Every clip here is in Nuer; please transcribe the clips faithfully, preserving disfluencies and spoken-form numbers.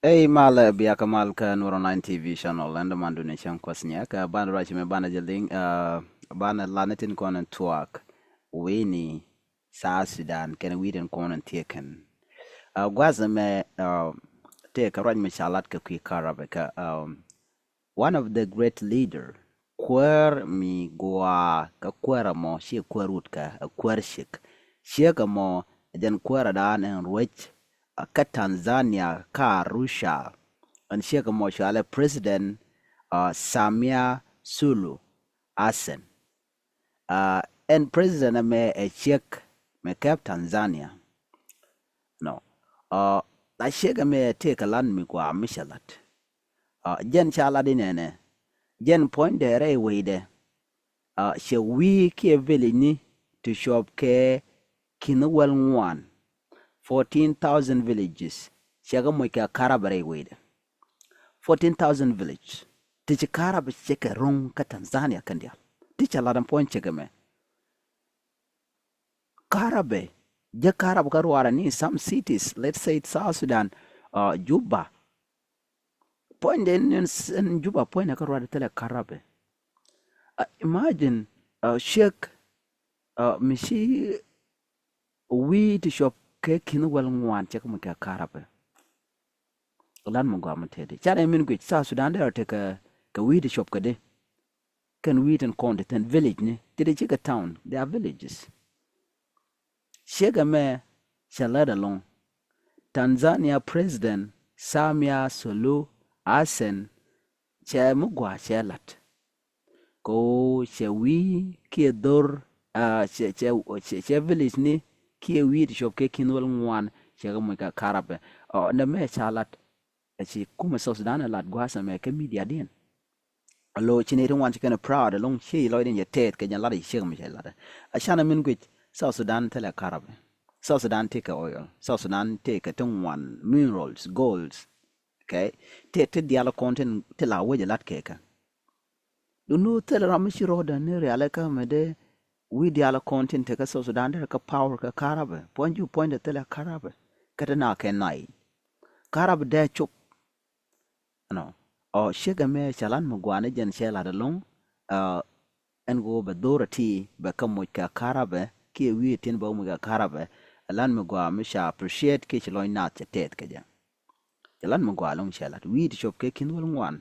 Ey malɛ, bia kɛ mal kä Nuɔrɔ Online T V channel, ɛn däman duni cäŋ kuɔth nyɛ kɛ banɛ ruac mɛ banɛ jɛ liŋ, banɛ lani tin kɔn in tuak wi̱i̱ni South Sudan kɛn wi̱i̱ tin kɔn in thiekɛn. Gua̱th mɛ tëë kɛ ruac mɛ ca lat kɛ kui̱ karabɛ kɛ one of the great leader, kuäär mi gua̱a̱ kä kuäär ɛmɔ ci kuäär wut kä ɛ kuäär ciek. Ciek ɛmɔ ɛ jɛn kuäär ɛ daan ɛn ruec kä Tanzania kä Arusha. Ɛn ciek ɛmɔ cualɛ President Samia Suluhu Hassan. Ɛn president ɛmɛ ɛ ciek mɛ kɛp Tanzania. No. La ciek ɛmɛ ɛ tëë kɛ lat mi gua̱a̱ mi cɛ lat. Jɛn ca lat inɛnɛ, jɛn puɔ̱nydɛ rɛy weydɛ cɛ wi̱i̱ kiɛ village ni ti cuɔp kɛ ki̱n wäl ŋuan. Fourteen thousand villages cɛ kɛ moc kɛ karabɛ rɛy weydɛ. Fourteen thousand village ti ci karabɛ cɛ kɛ ro̱ŋ kä Tanzania kɛn diaal. Ti ca lat in puɔ̱ny cɛ kɛ mɛ. Karabɛ, jɛ karabɛ kä ruaarɛ ni some cities, let's say South Sudan, Juba. Puɔ̱nydɛ ni Juba puɔ̱nydɛ kä ruaarɛ thilɛ karabɛ. Imagine ciek mi ci wi̱i̱ ti cuɔp kɛ ki̱n wäl ŋuan cɛ kɛ moc kɛ karabɛ. Lat mi gɔaa mi tëëdi canɛ min guic South Sudan dee rɔ tekɛ kɛ wi̱i̱ ti cuɔp kɛ di. Kɛn wi̱i̱ tin kɔn ti thin village ni ti di cikɛ town, they are villages. Ciek ɛmɛ cɛ lät ɛlɔ̱ŋ. Tanzania President Samia Suluhu Hassan cɛ mi gɔaa cɛ lat. Ko cɛ wi̱i̱ kiɛ dhor cɛ village ni kiɛ wi̱i̱ ti cuɔp kɛ ki̱n wäl ŋuan cɛ kɛ moc kɛ karabɛ. Nɛ mɛ ca lat ɛ ci kumɛ South Sudan ɛ lat gua̱a̱th ɛmɛ kɛ media diɛn. Lo ci nɛy ti ŋuan ci kɛn proud ɛlɔ̱ŋ ci lɔcdiɛn cɛ tɛth kɛ jɛn lat ɛ ci ciek mi cɛ lat ɛ. A canɛ min guic South Sudan thilɛ karabɛ. South Sudan tëë kɛ oil. South Sudan tëë kɛ ti ŋuan minerals, golds. Okay. Tëë ti diaal kɔn tin ti la wec ɛ lat kɛ kɛ. Duni thilɛ ram mi ci rɔɔdɛ ni rialikä mɛ dee wi̱i̱ diaal kɔn tin tekä South Sudan derɛ kä power kɛ karabɛ. Puɔ̱ny ju puɔ̱nydɛ thilɛ karabɛ. Kä ti na kɛ nai. Karabɛ dee cop. Ɛnɔ ɔ ciek ɛmɛ cɛ lan mi guani jɛn cɛ lat ɛlɔ̱ŋ. Ɛn ɣöö bɛ dhor ɛ ti bɛ kä moc kɛ karabɛ kiɛ wi̱i̱ tin bɛ moc kɛ karabɛ. Ɛ lan mi gua mi ca appreciate kiɛ ci lɔny naath cɛ tɛth kɛ jɛ. Cɛ lan mi gua ɛlɔ̱ŋ cɛ lat wi̱i̱ ti cop kɛ ki̱n wäl ŋuan.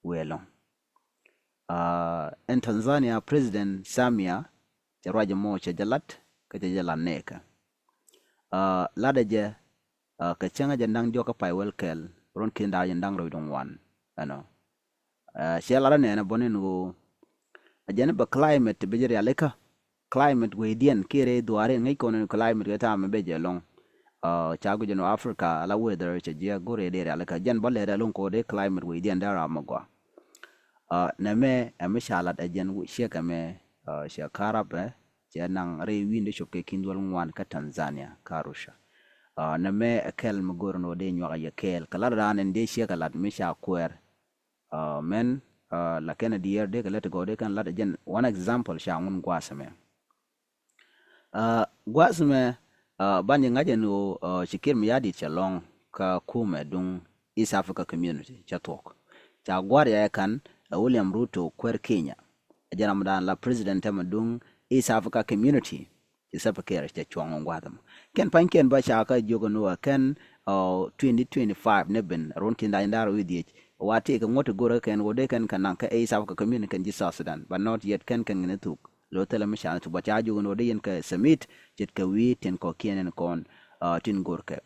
Wëë ɛlɔ̱ŋ. Ɛn Tanzania President Samia cɛ ruac ɛmɔ cɛ jɛ lat kä cɛ jɛ lat nɛɛkä. Latdɛ jɛ kɛ cäŋä jɛ da̱ŋ diɔ̱k kä pay wäl kɛl ruɔ̱n ki̱n da̱a̱ jɛ da̱ŋ rɛw dɔ̱ŋ wan. Ɛnɔ. Cɛ lat ɛ nɛɛnɛ bɔ̱n in ɣöö a jɛn bɛ climate bi jɛ rialikä. Climate wecdiɛn kiɛ rɛy dhuaari ŋäc kɔn in climate kɛ ta̱a̱ mi bɛ jɛ lɔ̱ŋ. Ca guic ɛn Africa ala weather cɛ jiɛ go̱r rɛy dee rialikä jɛn bä lɛt ɛlɔ̱ŋ ko̱ dee climate wecdiɛn dee ram mi gɔaa. Nɛmɛ ɛ mi ca lat ɛ jɛn ciek ɛmɛ cɛ karabɛ cɛ naŋ rɛy wi̱i̱n dee cop kɛ ki̱n duɔl ŋuan kä Tanzania kä Arusha. Nɛmɛ ɛ kɛl mi go̱r ɛn ɣöö dee nyuak ɛ yɛ kɛɛl kɛ lat raan ɛn dee ciek ɛ lat mi ca kuɛɛr. Mɛn la kɛn a diɛɛr dee kɛ lät gɔw dee kɛn lat a jɛn one example ca ŋun gua̱a̱th ɛmɛ. Gua̱a̱th ɛmɛ ban ji̱ ŋa̱c ɛn ɣöö ci Kiir Mayardit cɛ lɔ̱ŋ kä kumɛ duŋ East Africa Community cɛ thuɔ̱k. Ca gua̱a̱r yɛ kan ɛ William Ruto kuäär Kenya. Ɛ jɛn ramdan la president ɛmɛ duŋ East Africa Community. Ci Salva Kiir cɛ cuɔ̱ŋ ŋua̱th ɛmɔ. Kɛn pa̱nykiɛn bä ca kä jiök ɛn ɣöö kɛn twenty twenty-five ni ben ruɔ̱n ki̱n da̱a̱ny da̱a̱r wi̱i̱ dhiec. Wa tëëkɛ ŋuɔ̱t ti go̱rä kɛn ɣöö dee kɛn kɛ naŋ kä East Africa Community kɛn ji̱ South Sudan. But not yet kɛn kɛn kɛn thuk. Lo thilɛ mi ca ni thuk. Bä ca jiök ɛn ɣöö dee yɛn kɛ submit ce̱tkɛ wi̱i̱ tin kɔ̱kiɛn ɛn kɔn tin go̱rkɛ.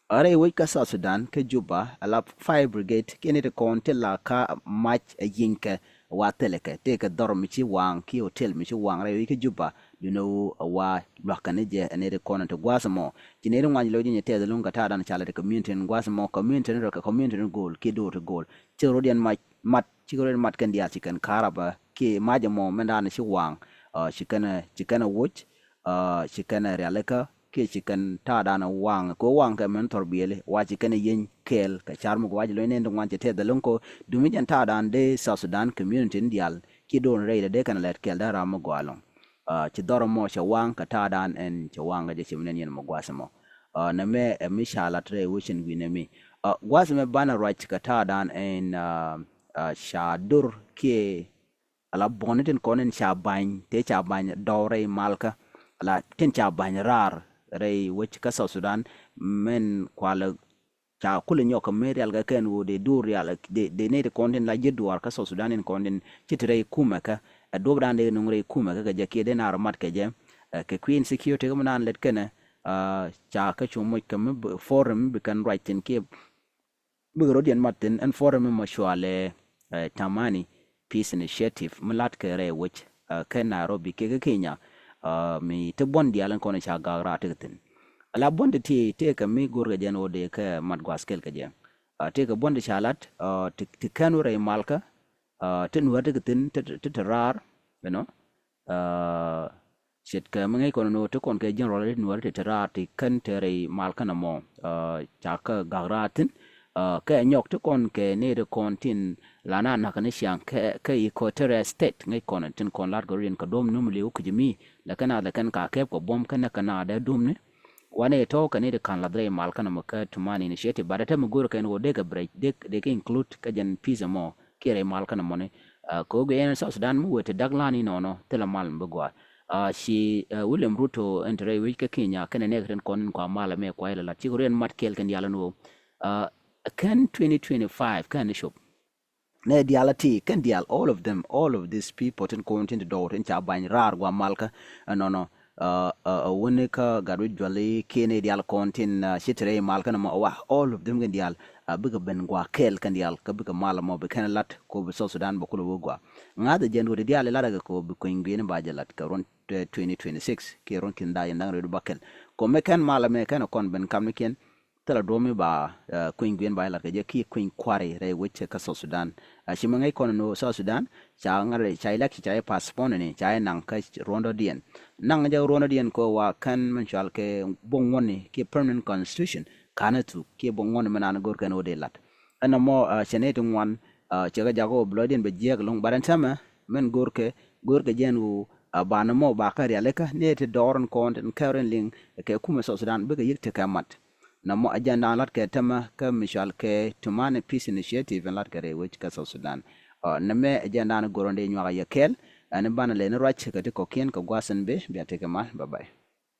Ɛ rɛy wec kä South Sudan kä Juba ala fire brigade kiɛ ni ti kɔn ti la ka mac ɛ yieny kɛ wa thilɛ kɛ tëëkɛ dhɔr mi ci waŋ kiɛ hotel mi ci waŋ rɛy wec kä Juba. Duundɛ wu ɛ wa lua̱kɛ ni jɛ ɛ ni ti kɔn ti gua̱a̱th ɛmɔ ci ni ti ŋuany lo̱c ji̱ nyɛ tɛth ɛlɔ̱ŋ kɛ ta̱a̱ dan ca lɛ ti community in gua̱a̱th ɛmɔ community in rɔ kɛ community in go̱o̱l kiɛ do̱r ti go̱o̱l. Ci rɔ̱diɛn mac mat ci rɔ̱diɛn mat kɛn diaal ci kɛn ka̱rabä kiɛ mac ɛmɔ mɛn dan ci waŋ. Ci kɛn ci kɛn ɛ woc ci kɛn rialikä kiɛ ci kɛn ta̱a̱dan waŋ kɛ waŋ kɛ mɛn thɔr biɛli wa ci kɛn yieny kɛɛl kɛ car mi gua̱c lo̱c nɛn ti ŋuan cɛ tɛth ɛlɔ̱ŋ kɔ. Dumi jɛn ta̱a̱dan dee South Sudan community ni diaal kiɛ do̱n rɛy dee kɛn lɛt kɛɛl dee ram mi gɔaa ɛlɔ̱ŋ. Ci dhɔr ɛmɔ cɛ waŋ kɛ ta̱a̱dan ɛn cɛ waŋ kɛ jɛ ci mi nɛn yɛn mɔ gua̱th ɛmɔ. Nɛ mɛ ɛ mi ca lat rɛy wecin wi̱nɛ mi gua̱th mɛ banɛ ruac kɛ ta̱a̱ dan ɛn ca dur kiɛ ala buɔ̱ni tin kɔn in ca ba̱ny tëë ca ba̱ny dɔw rɛy malkä ala tin ca ba̱ny raar rɛy wec kä South Sudan. Mɛn kualɛ ca kulɛ nyɔk kɛ mëë rial kɛ kɛn ɣöö dee dur rial dee nɛy ti kɔn tin la ji̱ duaar kä South Sudan in kɔn tin ci ti rɛy kumɛ kä ɛ duɔ̱pdan dee nuŋ rɛy kumɛ kä kɛ jɛ kiɛ dee naar mat kɛ jɛ kɛ kui̱ insecurity kä mi naan lät kɛnɛ. Ca kä cu moc kɛ mi forum mi bi kɛn ruac thin kiɛ bikɛ rot yɛn mat thin ɛn forum mi mɔ cualɛ Tamani Peace Initiative mi lat kɛ rɛy wec kɛ Nairobi kɛ kɛ Kenya. Mi ti buɔ̱n diaal ɛn kɔn ca gak raar tekɛ thin ala buɔ̱n ti ti tekɛ mi go̱rkɛ jɛn ɣöö dee kɛ mat gua̱a̱th kɛl kɛ jɛ. Tekɛ buɔ̱n ti ca lat ti kɛn wä rɛy malkä ti nuäär tekɛ thin ti ti raar ɛnɔ. Ce̱tkɛ mi ŋäc kɔn ni ɣöö ti kɔn kɛ general ti nuäär ti ti raar ti kän te rɛy malkä nɔmɔ. Ca kä gak raar thin kɛ nyɔk ti kɔn kɛ ni ti kɔn tin la na nakä ni ciaŋ kɛ Equatoria State ŋäc kɔn tin kɔn lat kɛ rin kɛ duɔ̱m ni mi liw ki̱ci mi lɛ kɛn a lɛ kɛn ka kɛp kɛ buɔ̱m kɛn nɛ kɛn a dee duɔ̱m ni. Wanɛ tɔ̱ kɛ ni ti ka̱n lath rɛy malkä nɔmɔ kä Tumani Initiative bat ɛ te mi go̱o̱r kɛn ɣöö dee kɛ brɛc dee kɛ include kä jɛn peace ɛmɔ kiɛ rɛy malkä nɔmɔni. Kɛ ɣöö gɛ ɛn South Sudan mi wee ti dak lan inɔnɔ thilɛ mal mi bi gɔaa. Ci William Ruto ɛn te rɛy wec kä Kenya kɛnɛ nɛɛk tin kɔn in kua mal ɛmɛ kua ilɛ lat cikɛ riɛn mat kɛɛl kɛn diaal ɛn ɣöö kɛn twenty twenty-five kɛn ni cop. Nɛ diaal a ti kɛn diaal all of them, all of these people tin kɔn tin ti dɔw tin ca bany raar gua malkä ɛnɔnɔ. Wuni kä gat wi̱c juali kiɛ nɛ diaal kɔn tin ci ti rɛy malkä nɔmɔ wa all of them kɛn diaal bikɛ ben gua kɛɛl kɛn diaal kä bikɛ mal mɔ bi kɛn lat ko bi South Sudan bɛ kulɛ wä gua. Ŋa̱th jɛn wä di diaal ilat kɛ ko bi kuny gui̱n ba jɛ lat kɛ ruɔn twenty twenty-six kiɛ ruɔn kin da̱a̱ yɛn da̱ŋ rɛw di ba kɛl. Ko mɛ kɛn mal mɛ kɛn kɔn ben kam ni kiɛn thilɛ duɔ̱ɔ̱mi ba kuny gui̱n ba ilat kɛ jɛ kiɛ kuny kua̱ri rɛy wec kä South Sudan. Ci mɛ ŋäc kɔn ni South Sudan ca ŋa̱r ca ilɛk ca i̱ postpone ni ca i̱ naŋ kä ruɔ̱ndɔ̱diɛn. Naŋ jɛ ruɔ̱ndɔ̱diɛn kɛ wa kɛn mɛn cual kɛ buɔ̱ŋ ŋuɔ̱ni kiɛ permanent constitution kanɛ thuk kiɛ buɔ̱ŋ ŋuɔ̱ni mɛn an go̱r kɛn wä dee lat. Ɛn ɛmɔ cɛ nɛy ti ŋuan cɛ kɛ jak wä bi lɔcdiɛn bɛ jiɛk lo̱ŋ bat ɛn tɛmɛ mɛn go̱r kɛ go̱r kɛ jɛn wä. Banɛ mɔ ba kä rialikä nɛy ti dɔɔr ɛn kɔn tin kɛɛr ɛn liŋ kɛ kumɛ South Sudan bikɛ yik tekɛ mat. Nɔmɔ agenda lat kɛ tämɛ kä mi cual kɛ Tumani Peace Initiative ɛn lat kɛ rɛy wec kä South Sudan. Nɛmɛ agenda ni go̱r ɛn dee nyuak a yɛ kɛɛl ɛn banɛ lɛ ni ruac kɛ ti kɔ̱kiɛn kɛ gua̱a̱th ɛn bee bia tekɛ mal. Bye bye.